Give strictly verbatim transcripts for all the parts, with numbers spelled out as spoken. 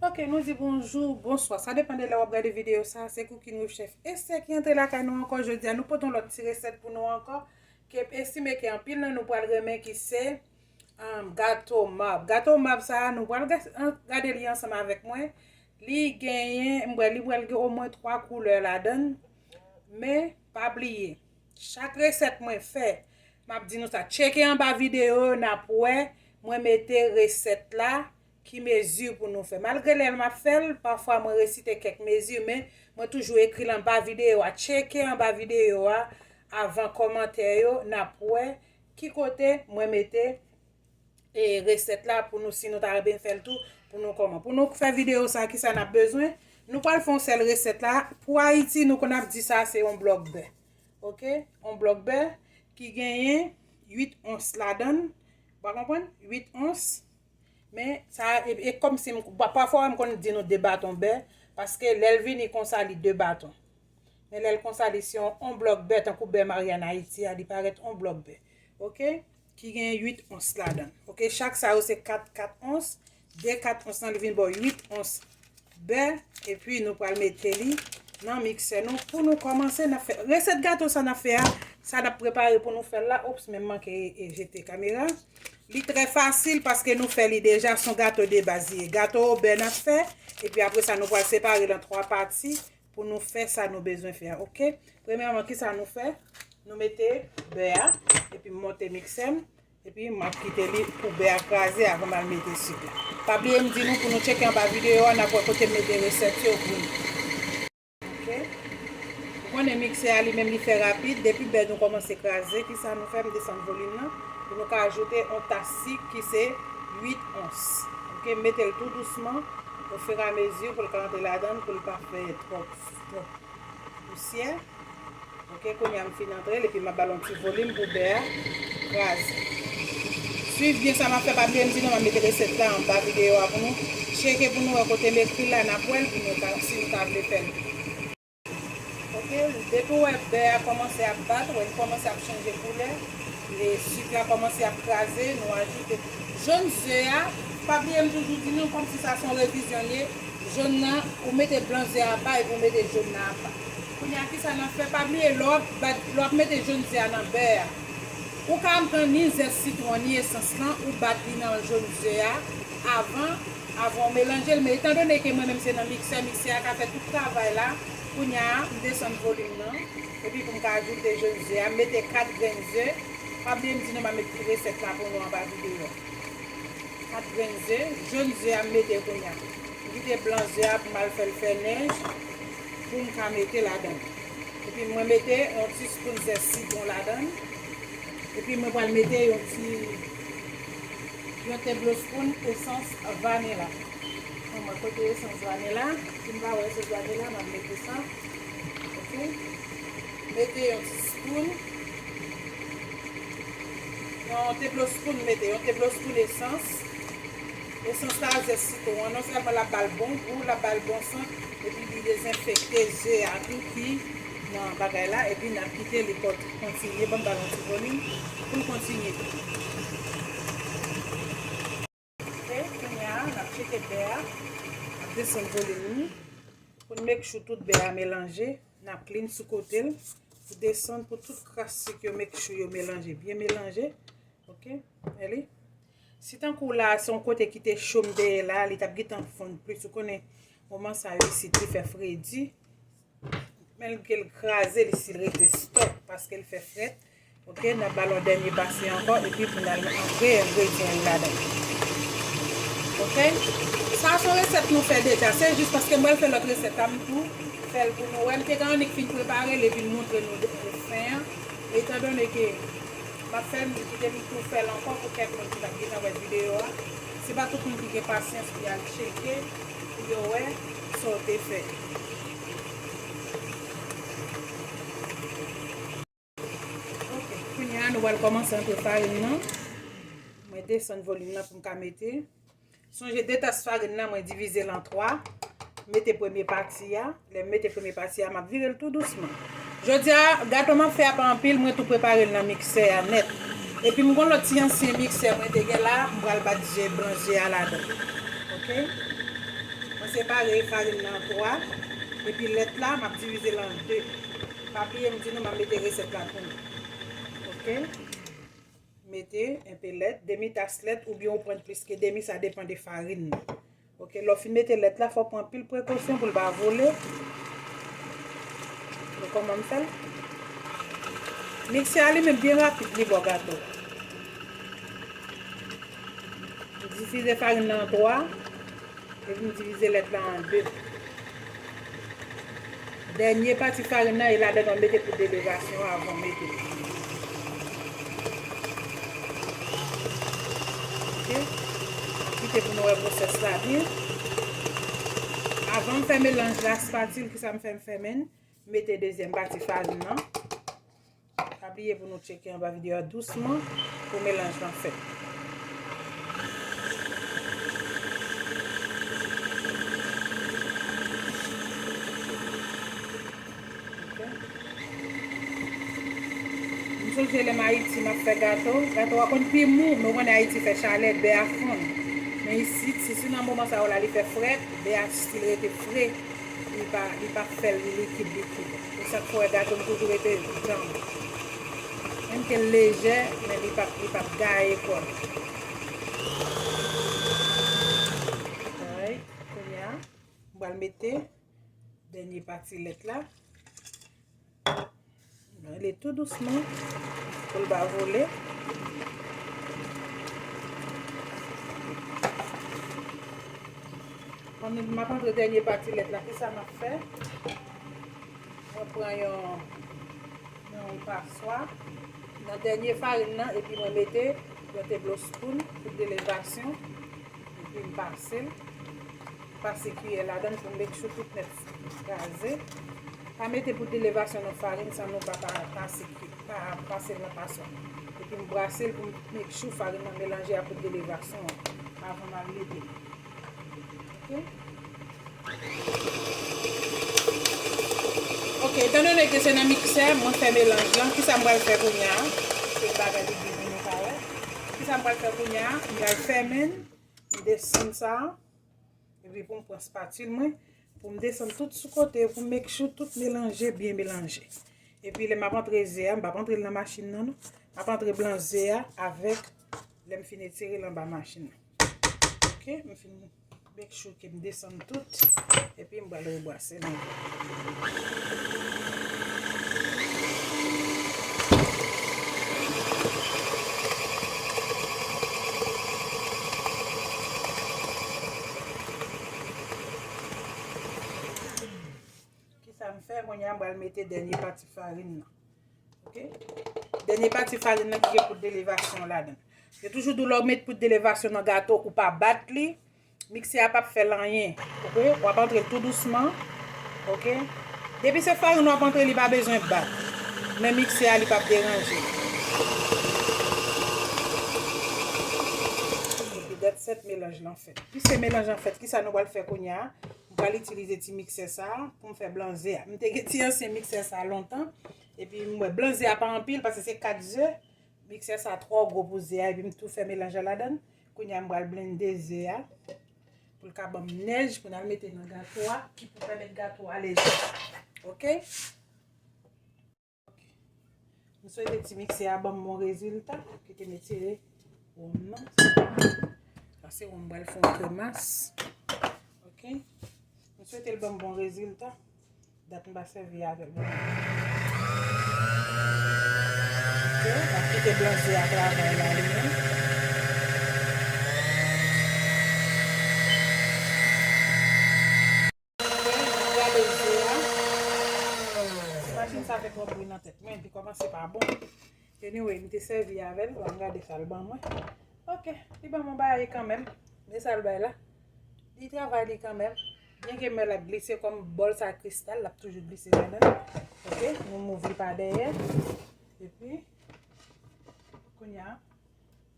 Ok, nou di bonjou, bonswa. Sa depann de lè w ap gade videyo sa. Se Cooking with Chef Esther ki antre lakay nou ankò jodi a. Nou pote yon lòt ti resèt pou nou ankò. Ke m estime ke anpil nan nou pral renmen ki se um, gato mab. Gato mab sa a, nou pral ga- an- gade li ansanm avèk mwen. Li genyen, m wè li pral gen omwen twa koulè ladan l. Men, pa bliye, chak resèt mwen fè, m ap di nou sa, tcheke anba videyo yo, n ap wè, mwen mete resèt la, ki mezi pou nou fè. Malgre lè m ap fè l, pafwa mwen resite kèk mezi, men mwen toujou ekri l anba videyo a. Tcheke anba videyo a, avan kòmantè yo, n ap wè ki kote mwen mete e resèt la pou nou, si nou ta renmen fè l tou, pou nou kòman. Pou nou fè videyo sa, ki sa n ap bezwen? Nou pral fè yon sèl resèt la. Pou Ayiti, nou konn ap di sa, se yon blòk bè. Ok? Yon blòk bè ki genyen uit ons ladan l. Ou pa konprann? Uit ons. Men, sa, e, e kòmsi, m- pa- pafwa, m konn di nou de baton bè, paske lè l vini konsa, li de baton. Men lè l konsa, li se yon, yon blòk bè, tankou bè Mariann Ayiti a, li parèt yon blòk bè. Ok? Ki gen uit ons ladan l. Ok? Chak sa yo se kat, kat ons. De kat ons lan, li vin ba w uit ons bè. Epi nou pral mete li nan miksè nou pou nou kòmanse. N ap fè resèt gato sa n ap fè a. Sa n ap prepare pou nou fè l la. Ops, men m manke e, jete kamera. Li trè fasil paske nou fè li deja. Se yon gato de baz li ye. Gato o bè n ap fè. Epi apre sa, nou pral separe l an twa pati. Pou nou fè sa nou bezwen fè a, ok? Premyèman, ki sa nou fè? Nou mete bè a, epi m monte miksè m, epi m ap kite li pou bè a kraze avan m al mete sik la. Pa bliye m di nou pou nou tcheke anba videyo a, n ap wè kote m mete resèt yo pou nou. Ok? Ou konnen miksè a li menm li fè rapid, depi bè nou kòmanse kraze, ki sa nou fè? M desann volim nan, pou nou ka ajoute yon tas sik ki se uit ons. Ok? M mete l tou dousman, ofiramezi pou l ka antre ladan l, pou l pa fè twòp, twòp pousyè. Ok, kounye a m fin antre l, epi m ap ba l yon ti volim pou bè a kraze. Swiv byen sa m ap fè, pa bliye m di nou m ap mete resèt la anba videyo a pou nou tcheke, pou nou wè kote m ekri l la, n ap wè l pou nou ka, si nou ta vle fè l. Ok, depi w wè bè a kòmanse ap bat, wè li kòmanse ap chanje koulè, e sik la kòmanse ap kraze, nou ajoute jòn ze a. Pa bliye m toujou di nou, kòmsi sa se yon revizyon l ye, jòn nan, ou mete blan ze a anba epi ou mete jòn nan apa. Kounye a, ki sa n ap fè? Pa bliye, lè w ap bat, lè w ap mete jòn ze a nan bè a, ou ka pran ni zès sitwon, ni esans lan, ou bat li nan jòn ze a avan, avan w melanje l. Men etandone ke mwen menm se nan miksè, miksè a ka fè tout travay la, kounye a, m desann volim nan, epi pou m ka ajoute jòn ze a, m mete kat grenn ze. Pa bliye m di nou m a met ti resèt la pou nou anba videyo a. Kat grenn ze, jòn ze a m mete kounye a. M kite blan ze a pou m al fè l fè nèj, pou m ka mete ladan l. Epi mwen mete yon ti spoun zès sitwon ladan l. Epi mwen pral mete yon ti, yon tablespoon esans vanila. Bon, mwen kote esans vanila, si m pa wè esans vanila, m ap mete sa. Ok? Mete yon ti spoon. Yon tablespoon, mete yon tablespoon esans. Esans la, zès sitwon an, non sèlman l ap ba l bon gou, l ap ba l bon sant, epi li dezenfekte ze a tou ki nan bagay la, epi n ap kite li kon- kontinye, ban m ba l yon ti volim, pou l kontinye. Ok, kounye a, n ap tcheke bè a, n ap desann volim li, pou n make sure tout bè a melanje, n ap clean sou kote l, pou desann, pou tout kras sik yo, make sure yo melanje, byen melanje. Ok, men li. Si tankou la, se yon kote ki te cho m te ye la, li t ap gentan fonn plis. Ou konnen, moman sa yo isit, li fè fredi. Men ke l kraze, li si l rete stòk, paske l fè frèt. Ok, n ap ba l yon dènye pase ankò, epi pou n al antre engredyan yo ladan. Ok? Sa se yon resèt nou fè deja. Se jis paske m pral fè lòt resèt la, m tou fè l pou nou wè. M te gen annik fin prepare l, epi m montre nou de- fen an. Etandone ke m ap fè l, m kite m tou fè l ankò pou kèk moun ki t ap gentan wè videyo a. Se pa tout moun ki gen pasyans pou y al tcheke, pou yo wè sa w te fè. Ok, kounye a, nou pral kòmanse antre farin nan. Mwen desann volim nan pou m ka mete. Sonje de tas farin nan, mwen divize l an twa. Mete premye pati a. Lè m mete premye pati a, m ap vire l tou dousman. Jodi a, gato m ap fè a pa anpil, mwen tou prepare l nan miksè a nèt. Epi m gon lòt ti ansyen miksè mwen te gen la, m pral bat je blan je a ladan. Ok? Separe farin nan an twa. Epi lèt la, m ap divize l an de. Pa bliye m di nou, m ap mete resèt la pou nou. Oke? Mete enpe lèt, demi tas lèt, oubyen ou pran plis ke demi, sa depann de farin nan. Oke, lè w fin mete lèt la, fò w pran anpil prekosyon pou l pa vole. Nou kòman m fè l? Mikse a li menm byen rapid, li ba w gato. M divize farin nan an twa, epi m divize lèt la an de. Dènye pati farin nan, e ladan l mwen mete poud de levasyon avan m mete. Oke? Kite pou nou wè gwosès la byen. Avan m fè melanj la, spatil, kisa m fè, m fèmen, m mete dezyèm pati farin nan. Pa bliye pou nou tcheke anba videyo a dousman pou melanj lan fèt. Oke. M sonje lè m Ayiti, m ap fè gato. Gato a konn pi mou, men w konnen Ayiti fè chalè, bè a fonn. Men isit, si, si nan moman sa yo la, li fè frèt, bè a still rete fre. Li pa, li pa fè l, li likid, likid. Se sa k fè w wè gato m toujou rete djanm. Menm ke l lejè, men li p ap, li p ap gaye kò l. Alright, kounye a, m pral mete dènye pati lèt la. Rele tou dousman pou l pa vole. Kounye a m ap antre dènye pati lèt la. Kisa m ap fè? Mwen pran yon, yon paswa nan dènye farin nan, epi mwen mete yon tablespoon poud de levasyon, epi m pase l. Pase kiyè ladan l pou make sure tout nèt kraze. Pa mete poud de levasyon nan farin san nou pa, pa pase ki-, pa pase l nan paswa. Epi m brase l pou make sure farin nan melanje ak poud de levasyon an avan m al mete. Oke? Oke, etan done ke se nan miksè mwen fè melanj lan, kisa m pral fè kounye a? Se bagay li di pou nou pa wè. Kisa m pral fè kounye a? M pral fèmen, m desann sa. Epi pou m pran spatil mwen, pou m desann tout sou kote yo, pou m make sure tout melanje, byen melanje. Epi lè m ap antre ze a, m p ap antre l nan machin nan, non. M ap antre blan ze a avèk, lè m fin etire l anba machin nan. Oke, m fin make sure ke m desann tout, epi m pral rebwase l ankò. Kisa m fè? Kounye a, m pral mete dènye pati farin nan. Oke? Dènye pati farin nan ki gen poud de levasyon ladan l. Yo toujou di w lè w met poud de levasyon nan gato, ou pa bat li, miksè a p ap fè l anyen. Oke? W ap antre l tou dousman. Oke? Depi se farin w ap antre, li pa bezwen bat. Men miksè a, li p ap deranje. Epi that's it, melanj lan fèt. Pi se melanj lan fèt, kisa nou pral fè kounye a? M pral itilize ti miksè sa a pou m fè blan ze a. M te gen ti ansyen miksè sa a lontan. Epi m wè blan ze a pa anpil paske se kat ze. Miksè sa a twò gwo pou ze a. Epi m tou fè melanj la ladan l. Kounye a m pral blende ze a pou l ka ban m nèj pou n al mete nan gato a ki pou pèmèt gato a lejè. Oke? M swete ti miksè a ban m bon rezilta. Kite m etire wonm nan. Pase wonm pral fè yon kremas. Oke. M swete l ban m bon rezilta. Dat m pa sèvi avè l. Oke. M ap kite blan ze a travay la li menm. Gade ze a. Ti machin sa fè twòp bri nan tèt mwen, li kòmanse pa bon. Anyway, m te sèvi avè l, w ap gade sa l ban mwen. Oke, li ban mwen bagay kanmenm. Men sa l bay la. Li travay li kanmenm. Byenke mè l ap glise kòm bòl sa kristal, l ap toujou glise ladan l. Oke, nou mouv li pa dèyè. Epi, kounye a,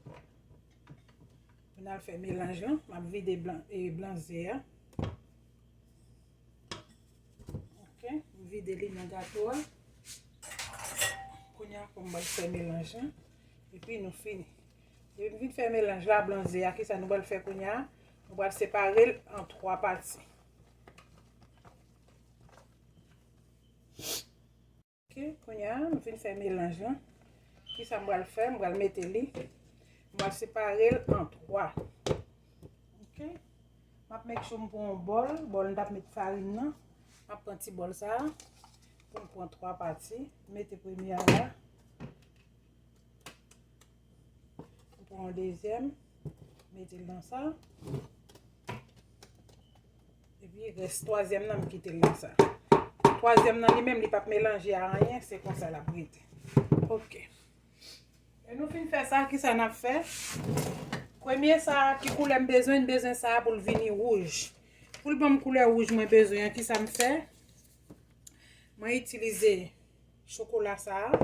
pou n al fè melanj lan, m ap vide blan, e, blan ze a. Oke, m vide li nan gato a. Kounye a, pou m pral fè melanj lan. Epi nou fini. Epi m fin fè melanj la, blan ze a, kisa nou pral fè kounye a? Nou pral separe l an twa pati. Ok, kounye a, m fin fè melanj lan. Kisa m pral fè? M pral mete li. M pral separe l an twa. Ok. M ap make sure m pran yon bòl. Bòl m t ap met farin nan. M ap pran ti bòl sa a. Pou m pran twa pati. Mete premye a la. M pran yon dezyèm. Mete l nan sa. Epi rès twazyèm nan, m kite l nan sa. Twazyèm nan, li menm, li p ap melanje a anyen. Se konsa l ap rete. Ok. E nou fin fè sa, kisa n ap fè? Premye sa a, ki koulè m bezwen? M bezwen sa a pou l vini wouj. Pou l ban m koulè wouj mwen bezwen an, kisa m fè? Mwen itilize chokola sa a.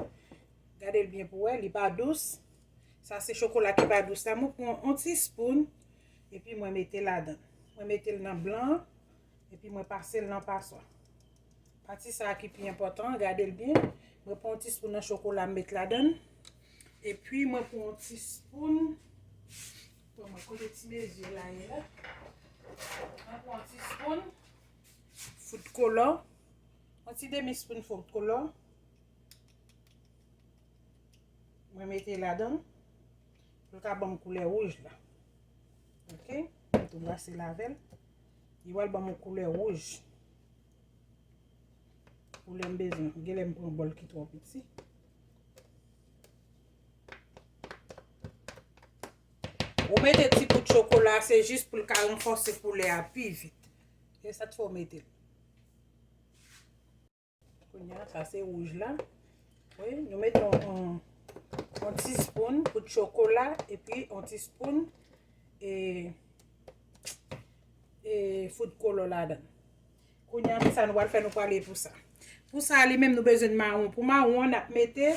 Gade l byen pou wè, li pa dous. Sa se chokola ki pa dous la. Mwen pran yon ti spoon, epi mwen mete ladan. Mwen mete l nan blan an, epi mwen pase l nan paswa. Pati sa a ki pi enpòtan, gade l byen. Mwen pran yon ti spoon nan chokola, m met ladan. Epi mwen pran yon ti spoon. Bon, mwen kote ti mezi la ye la. Mwen pran yon ti spoon food color. Yon ti demi spoon food color. Mwen mete ladan. Pou l ka ban m koulè wouj la. Ok? Mwen tou brase l avè l. Li pral ban m yon koulè wouj. Koulè m bezwen. Genlè m pran bòl ki twò piti. Ou mete ti bout chokola, se jis pou l ka ranfòse koulè a pi vit. E sa t fè w mete l. Kounye a, sa se wouj la. Wi, nou mete yon, yon, yon ti spoon poud chokola epi yon ti spoon e, e food color ladan. Kounye a, kisa nou pral fè? Nou prale pou sa. Pou sa, li menm, nou bezwen mawon. Pou mawon an, n ap mete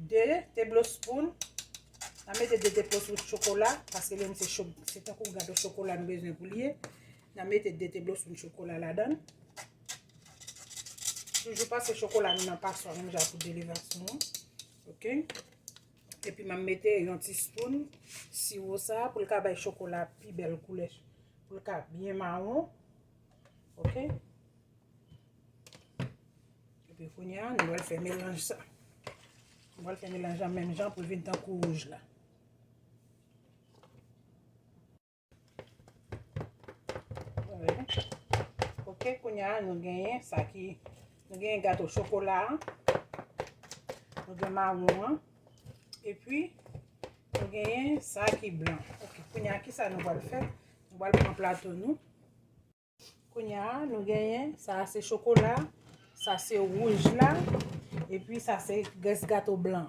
de tablespoon. N ap mete de tablespoon chokola, paske li menm se cho-, se tankou gato chokola nou bezwen pou li ye. N ap mete de tablespoon chokola ladan. Toujou pase chokola nou nan paswa menm jan pou delivrasyon an. Ok. Epi m ap mete yon ti spoon siwo sa pou l ka bay chokola pi bèl koulè, pou l ka byen mawon. Ok. Epi kounye a, nou pral fè melanj sa. Nou pral fè melanj la menm jan pou l vin tankou wouj la. Ok, kounye a, nou genyen sa ki, nou genyen gato chokola a, nou gen mawon an, epi nou genyen sa ki blan. Ok, kounye a, kisa nou pral fè? Nou pral pran plato nou. Kounye a, nou genyen, sa a se chokola, sa se wouj la, epi sa se grès gato blan.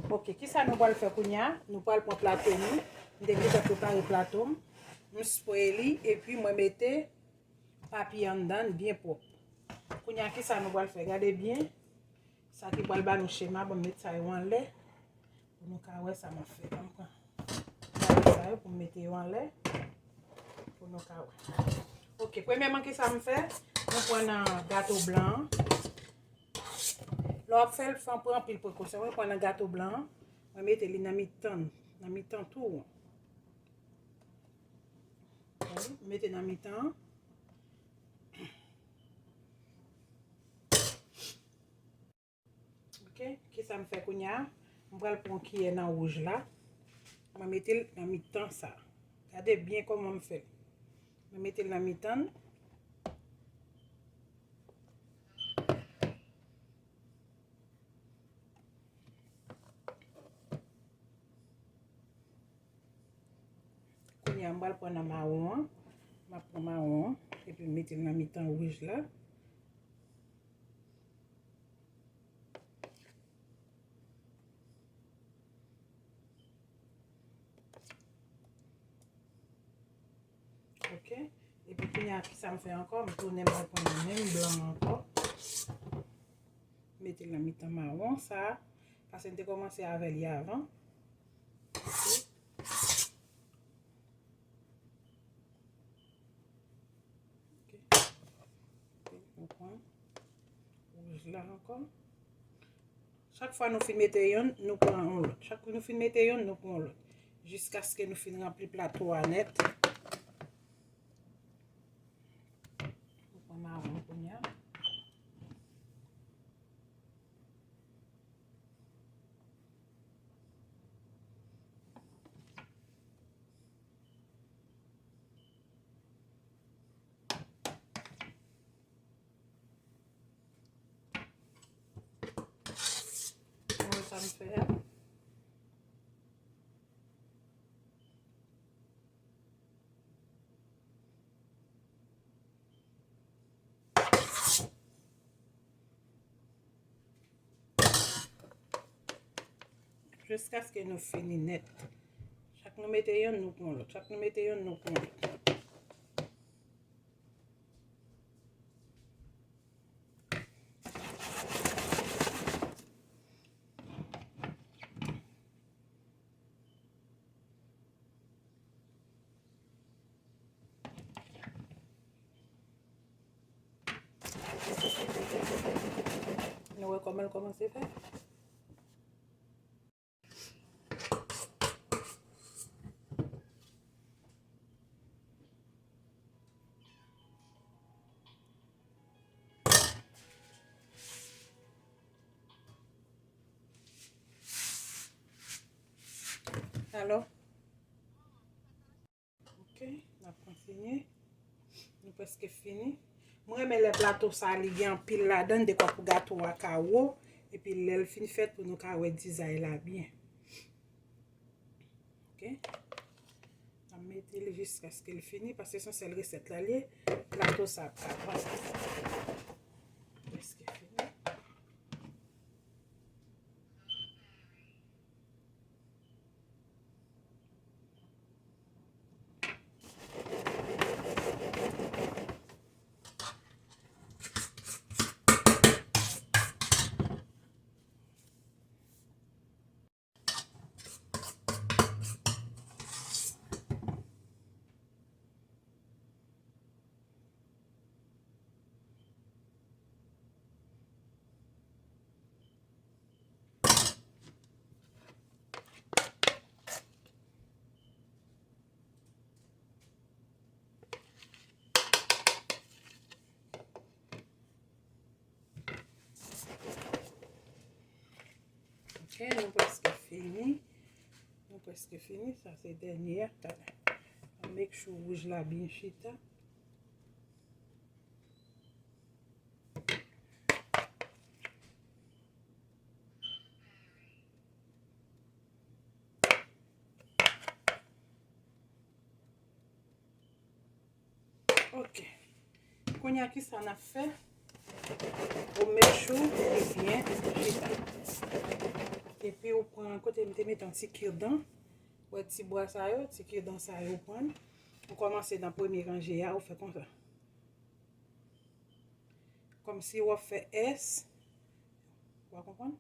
Ok, kisa nou pral fè kounye a? Nou pral pran plato nou. M te gentan prepare plato m. M spray li, epi mwen mete papye anndan l byen pwòp. Kounye a, kisa nou pral fè? Gade byen. Sa ki pral ba nou chema, ban m met sa yo anlè. Pou nou ka wè sa m ap fè. Ban m pran bagay sa yo pou m mete yo anlè. Pou nou ka wè. Ok, premyèman, kisa m fè? Mwen pran nan gato blan an. Lè w ap fè l, fò w pran anpil prekosyon. Mwen pran nan gato blan an. Mwen mete li nan mitan, nan mitan tou. Mete nan mitan. Ok, kisa m fè kounye a? M pral pran kiyè nan wouj la. Mwen mete l nan mitan sa. Gade byen kòman m fè l. Mwen mete l nan mitan l. Kounye a, m pral pran nan mawon an. M ap pran mawon an, epi m mete l nan mitan wouj la. Ok. Epi kounye a, kisa m fè ankò? M tounen m al pran nan menm blan an ankò. Mete l nan mitan mawon sa a. Paske m te kòmanse avè li avan. Ok. Ok. Epi nou pran wouj la ankò. Chak fwa nou fin mete yonn, nou pran yon lòt. Chak fwa nou fin mete yonn, nou pran yon lòt. Jiskaske nou fin ranpli plato a nèt. Nou pran mawon kounye a. Sa m fè a. Jiskaske nou fini nèt. Chak nou mete yonn, nou pran lòt. Chak nou mete yonn, nou pran lòt. Nou wè kòman l kòmanse fè? Alò, ok, n ap kontinye. Nou prèske fini. Mwen renmen lè plato sa li gen anpil ladan l, dekwa pou gato a ka wo, epi lè l fin fèt pou nou ka wè dizay la byen. Ok. N ap mete l jiskaske l fini, paske se yon sèl resèt la l ye. Plato sa ap ka pran. Prèske fini. Ok, nou prèske fini. Nou prèske fini. Sa se dènye a. Talè. Make sure wouj la byen chita. Ok. Kounye a, kisa n ap fè? Ou make sure li byen chita. Epi ou pran, kote m te mete yon ti kirdan. Wè ti bwa sa yo, ti kirdan sa yo ou pran. Ou kòmanse nan premye ranje a, ou fè konsa. Kòmsi w ap fè S. Ou konprann?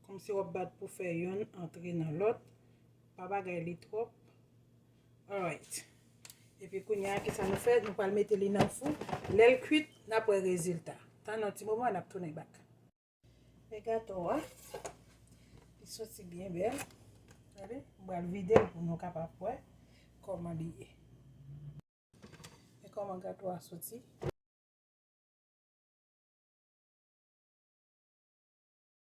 Kòmsi w ap bat pou fè yonn antre nan lòt. Pa bagay li twòp. Alright. Epi kounye a, kisa nou fè? Nou pral mete li nan fou. Lè l kwit, n ap wè rezilta. Tann yon ti moman, n ap tounen bak. Men gato a, li soti byen bèl. Gade, m pral vide l pou nou kapab wè kòman li ye. Men kòman gato a soti.